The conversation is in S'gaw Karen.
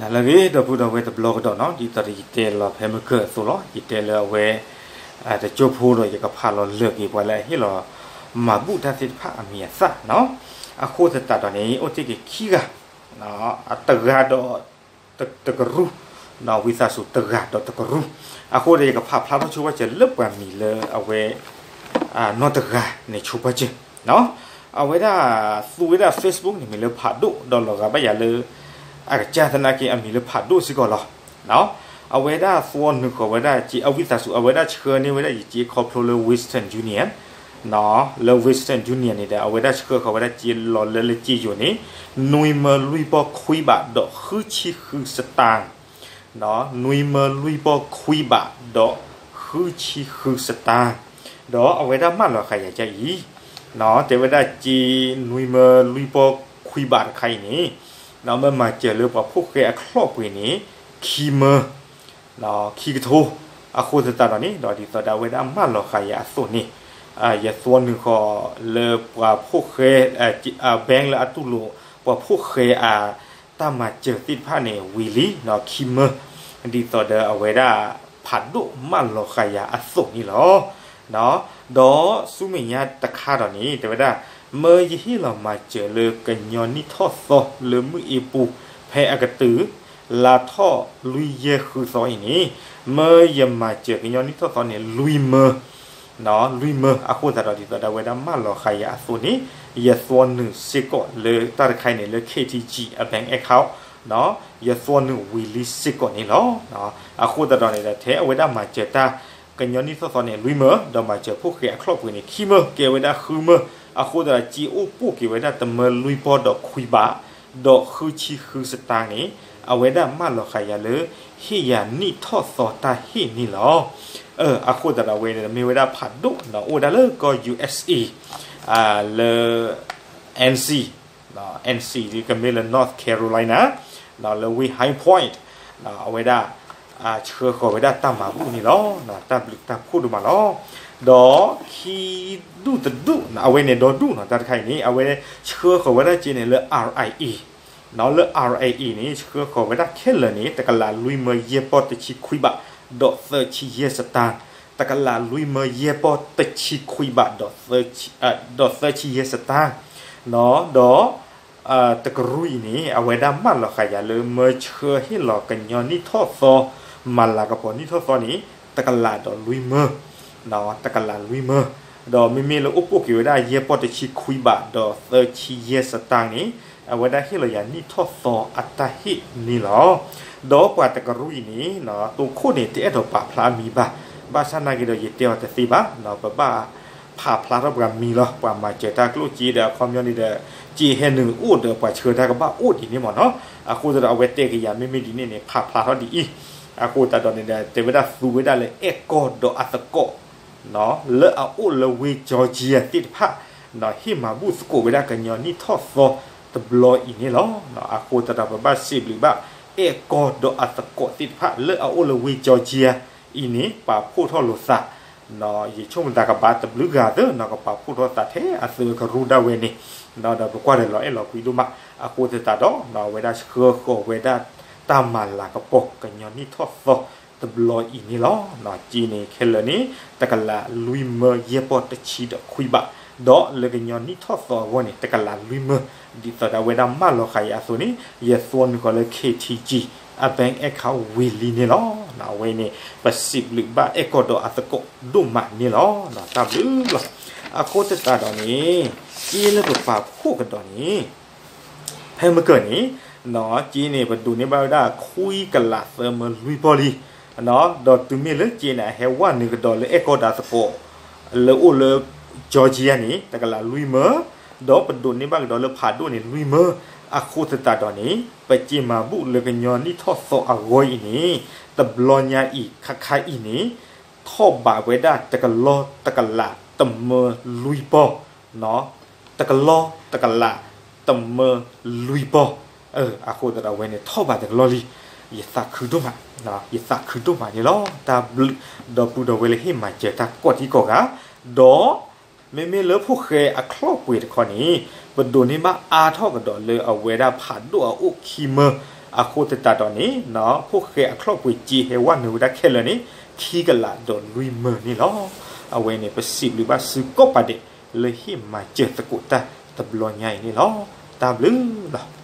နၤလၢအဂ့ၤ ဒီပုၢ်ဒီဝဲၢ်တဘျီကဒီးနီၤ, ဒ်သိးဒီးယတဲလီၤဖဲမုၢ်ကၢၢ်အသိးလီၤ, ယတဲလၢအဝဲ တကၠိဖိဒီး ယကဖးလီၤလၢာ်က့ၤပှၤလၢအဟ့ၣ်လီၤ မၤဘူၣ်တၢ်သ့ၣ်တဖၣ်အမံၤအသၣ်နီၤ, အဃိသတးဒီးန့ၣ် အိၣ်တ့ၢ်က့ၤခံဂၤ တဂၤဒီး တကရူၢ်, ဝံသးစူၤ တဂၤဒီးတကရူၢ်, အဃိဒီးယကဖးဖျါထီၣ်ဆိပာ်စၢၤလၢပှၤမံၤလၢအဝဲ နီတဂၤန့ၣ်ဆိပာ်စၢၤ အဝဲဒၣ်သူဝဲဒၣ် Facebook န့ၣ်မ့ၢ်လၢဖးဒိၣ် ဒီးလီၤဂာ်ဘၣ်ယၤလၢ အကစၢ်သနာ်က့အမံၤလၢဖးဒိၣ်စ့ၢ်ကီးလီၤ. အဝဲဒၣ်သူအီၤနုာ်ဃီၤဝဲဒၣ်က့ အဝံသးစူၤ အဝဲဒၣ်ဆှၢန့ၢ်ဝဲဒၣ်ယက့ခီဖျိလၢ Western Union လၢ Western Union န့ၣ်ဒီး အဝဲဒၣ်ဆှၢဃီၤဝဲဒၣ်က့လီၤလၢလၢက့ယိာ်န့ၣ် နွံမၢလွံၢ်ပီၢ်ခွံဘးဒီးဃုဆံဃုစတၢ် နွံမၢလွံၢ်ပီၢ်ခွံဘး ဒီးဃုဆံဃုစတၢ်, ဒီးအဝဲဒၣ်မၢလီၤဃာ်ယၤဒ်အံၤ, တဲဝဲဒၣ်က့ နွံမၢလွံၢ်ပီၢ်ခွံဘးတခါအံၤန့ၣ်, မ့ၢ်မၤစၢၤလၢပှၤဖိၣ်ဃဲအချီၣ်ပှ့ၤန့ၣ် ခံမၢ ခံကထိ, အဃိသတးဒီးန့ၣ် ဒီးဒ်သိးဒီးအဝဲဒၣ်မၢလီၤဃာ်ယၤအသိးန့ၣ်, ယသူအီၤနုာ်ဃီၤလၢပှၤဖိၣ်ဃဲ bank လၢအတူၢ်လိာ် ပှၤဖိၣ်ဃဲအ တၢ်မၤစၢၤသ့ၣ်တဖၣ်န့ၣ် ဝံၤလံ ခံမၢ, ဒ်သိးဒီးအဝဲဒၣ်ဖးဒိၣ်မၢလီၤဃာ်ယၤအသိးန့ၣ်လီၤ. ဒီးဆူမဲာ်ညါတခါဒီးန့ၣ် တဲဝဲဒၣ် မၢယဟ့ၣ်လီၤမၤစၢၤလၢကညီနံၣ်ထီၣ်သီလၢမုၢ်အ့ပူၤ ဖဲအကတုၤ လါထီၣ်လွံၢ်ယဲၢ်ဃုသီအံၤန့ၣ်, မၢယမၤစၢၤကညီနံၣ်ထီၣ်သီန့ၣ် လွံၢ်မၢ လွံၢ်မၢ, အဃိသတးဒီးဒ်သိးဒီးအဝဲဒၣ်မၢလီၤဃာ်ယၤအသိးန့ၣ်, ယသူအီၤနုာ်စ့ၢ်ကီးလၢတၢ်တခါအံၤန့ၣ်လၢ KTG အ bank account, ယသူအီၤနုာ်ဝံၤလံစ့ၢ်ကီးန့ၣ်လီၤ. အဃိသတးဒီးန့ၣ်ဒီး ထဲအဝဲဒၣ်မၤစၢၤတၢ် ကညီနံၣ်ထီၣ်သီန့ၣ် လွံၢ်မၢ, ဒီးမၤစၢၤဖိၣ်ဃဲအချီၣ်ပှ့ၤန့ၣ် ခံမၢ, ကဲဝဲဒၣ်ဃုမၢ, အဃိသတးဒီး က့အိၣ်ပိၢ်က့ၤဝဲဒၣ်တမၢလွံၢ်ပီၢ်ဒီးခွံဘး ဒီးဃုဆံဃုစတၢ်န့ၣ်, အဝဲဒၣ်မၢလီၤဃာ်ယၤလၢ ဟ့ၣ်ယၤနံၣ်ထီၣ်သီတၢ်ဟ့ၣ်န့ၣ်လီၤ. အဃိသတးဒီးအဝဲန့ၣ် မ့ၢ်ဝဲဒၣ်ဖးဒိၣ်နီၤ အိၣ်ဝဲဒၣ်လၢကီၢ် ယူၢ်အ့းအ့း လၢ NC, NC ကမ့ၢ်လၢ North Carolina လၢဝ့ၢ် High Point, အဝဲဒၣ် ဆှၢဃီၤဝဲဒၣ်တၢ်မၤဘူၣ်န့ၣ်လီၤ. တၢ်ဘျုးတၢ်ဖှိၣ်ဒိၣ်မးလီၤ. ဒီးခံဒူၣ်တဒူၣ် အဝဲန့ၣ်ဒီဒူၣ်နီၤ တၢ်တခါအံၤန့ၣ် အဝဲဆှၢဃီၤဝဲဒၣ်က့န့ၣ်လၢ RIA, လၢ RIA န့ၣ် ဆှၢဃီၤဝဲဒၣ်ခဲလၢာ်န့ၣ် တကလးလွံၢ်မၢယဲၢ်ပီၢ်တဆံခွံဘး ဒီးသၢဆံယဲၢ်စတၢ်, တကလးလွံၢ်မၢယဲၢ်ပီၢ်တဆံခွံဘး ဒီးသၢဆံယဲၢ်စတၢ်, ဒီး တကရူၢ်အံၤန့ၣ် အဝဲဒၣ်မၢလီၤဃာ်ယၤလၢ မၢဆှၢဟ့ၣ်လီၤကညီနံၣ်ထီၣ်သီ မၤလၤကပီၤနံၣ်ထီၣ်သီန့ၣ် တကလးဒီးလွံၢ်မၢ, တကလးလွံၢ်မၢ, ဒီးမ့မ့ၢ်လၢအိၣ်ပိၢ်က့ၤဝဲဒၣ်ယဲၢ်ပီၢ်တဆံခွံဘး ဒီးသၢဆံယဲၢ်စတၢ်န့ၣ် အဝဲဒၣ်ဟ့ၣ်လီၤယၤနံၣ်ထီၣ်သီအတၢ်ဟ့ၣ်န့ၣ်လီၤ. ဒီးပှၤတကရူၢ်အံၤန့ၣ် တိခိၣ်န့ၣ် တအဲၣ်ဒိးပာ်ဖျါအမံၤဘၣ်, ဘၣ်ဆၣ်နာ်က့ဒီး ယတဲအီၤတသ့ဘၣ်, ပဘၣ်ဖးဖျါထီၣ်ပှၤမံၤလီၤ. ပှၤမၤစၢၤတၢ်ကျိၣ်စ့ဒီး အခီပညီန့ၣ်ဒီး စ့ဟဲနုာ်အိၣ်ဒီးပှၤဆှၢတၢ်ကဘၣ်အိၣ်ဒ်န့ၣ်မ့ၢ်နီၤ. အဃိသတးဒီး အဝဲတဲက့ၤယၤမ့မ့ၢ်ဒ်န့ၣ်န့ၣ် ဖးဖျါထီၣ်ဒ်အံၤ, အဃိသတးဒီးန့ၣ်ဒီး တဲဝဲဒၣ်သူဝဲဒၣ်လၢအဲၣ်ကီၢ်ဒီးအသကိး လၢအအိၣ်လၢဝ့ၢ် Georgia သ့ၣ်တဖၣ် ဟ့ၣ်မၤဘူၣ်သကိးဝဲဒၣ်ကညီနံၣ်ထီၣ်သီတဘျီအံၤန့ၣ်လီၤ. အဃိသတးဒီး ပဘၣ်စံးဘျုးဘၣ် အဲၣ်ကီၢ်ဒီးအသကိးသ့ၣ်တဖၣ် လၢအအိၣ်လၢဝ့ၢ် Georgia အံၤန့ၣ် ပာ်ဖှိၣ်ထီၣ်လိာ်သး, ယဆိကမိၣ်သးကဘၣ်တဘျုးဂၤသၢနီၤ ကပာ်ဖှိၣ်ထီၣ်သးထဲအသုးကရူၢ်ဒၣ်ဝဲန့ၣ်, ဒီးပကွၢ်ဒီးလီၤအဲၣ်လီၤကွံဒိၣ်မး, အဃိသတးဒီး အဝဲဒၣ်ဆှၢဃီၤဝဲဒၣ်တၢ်မၤလၤကပီၤကညီနံၣ်ထီၣ်သီတဘျီအံၤန့ၣ်လီၤ. က့န့ၣ်ခဲလၢာ်န့ၣ် တကလးလွံၢ်မၢယဲၢ်ပီၢ်တဆံဒီးခွံဘး, ဒီးလၢကညီနံၣ်ထီၣ်သီအဂီၢ်န့ၣ် တကလးလွံၢ်မၢ, ဒ်သိးဒီးအဝဲဒၣ်မၢလီၤဃာ်ယၤအသိးန့ၣ် ယသူအီၤနုာ်ဃီၤလၢ KTG အ bank account ဝံၤလံန့ၣ်လီၤ. အဝဲန့ၣ် ပစံးဘျုးဘၣ်အဲၣ်ကီၢ်ဒီးအသကိးဒိၣ်မးန့ၣ်လီၤ. တၢ်ဘျုးလီၤ. အဃိသတးဒီးန့ၣ် က့လၢပပာ်ဖှိၣ်ကဒီးန့ၣ် ဖဲမုၢ်ကၢၢ်န့ၣ် က့န့ၣ် ပဒိးန့ၢ်ဘၣ်ဝဲဒၣ်ခွံကလးသၢမၢလွံၢ်ပီၢ်လံ, ဒီးတုၤမ့ၢ်လၢက့န့ၣ် အဟဲဝဲနုာ်ကဒီးလၢအဲၣ်ကီၢ်ဒီးအသကိး လၢအိၣ်လၢ Georgia န့ၣ် တကလးလွံၢ်မၢ, ဒီးပဒိးန့ၢ်ဘၣ်ကဒီးလၢဖးဒိၣ်န့ၣ်လွံၢ်မၢ, အဃိသတးဒီးန့ၣ် ပက့မၤဘူၣ်လၢကညီနံၣ်ထီၣ်သီအဂီၢ်အံၤန့ၣ် တဘျီညါအံၤခါခါအံၤန့ၣ် ထီၣ်ဘးဝဲဒၣ်တကလီၢ်တကလးတမၢလွံၢ်ပီၢ် တကလီၢ်တကလးတမၢလွံၢ်ပီၢ်, အဃိသတးဒီးအဝဲန့ၣ်ထီၣ်ဘးတကလီၢ်လံ, ယသးခုဒိၣ်မး, ယသးခုဒိၣ်မးန့ၣ်လီၤ. တၢ်ဘျုး ဒီပုၢ်ဒီဝဲၢ်လၢဟ့ၣ်မၤစၢၤတၢ်ကိးဒံကိးဂၤ, ဒီး မ့မ့ၢ်လၢဖိၣ်ဃဲအချီၣ်ပှ့ၤတခီန့ၣ် ပဒိးန့ၢ်ဘၣ်အါထီၣ်ကဒီးလၢအဝဲဒၣ်ဖးဒိၣ်အအိၣ်ခံမၢ အဃိသတးဒီးန့ၣ် ဖိၣ်ဃဲအချိၣ်ပှ့ၤစ့ဟဲဝဲနုာ်ဝဲဒၣ်ခဲလၢာ်န့ၣ် ခံကလးဒီးလွံၢ်မၢန့ၣ်လီၤ. အဝဲန့ၣ် ပစံးဘျုးဘၣ်စုကိးပၤဒဲး လၢဟ့ၣ်မၤစၢၤသကိးတၢ်တဘျီညါအံၤန့ၣ်လီၤ. တၢ်ဘျုးလီၤ.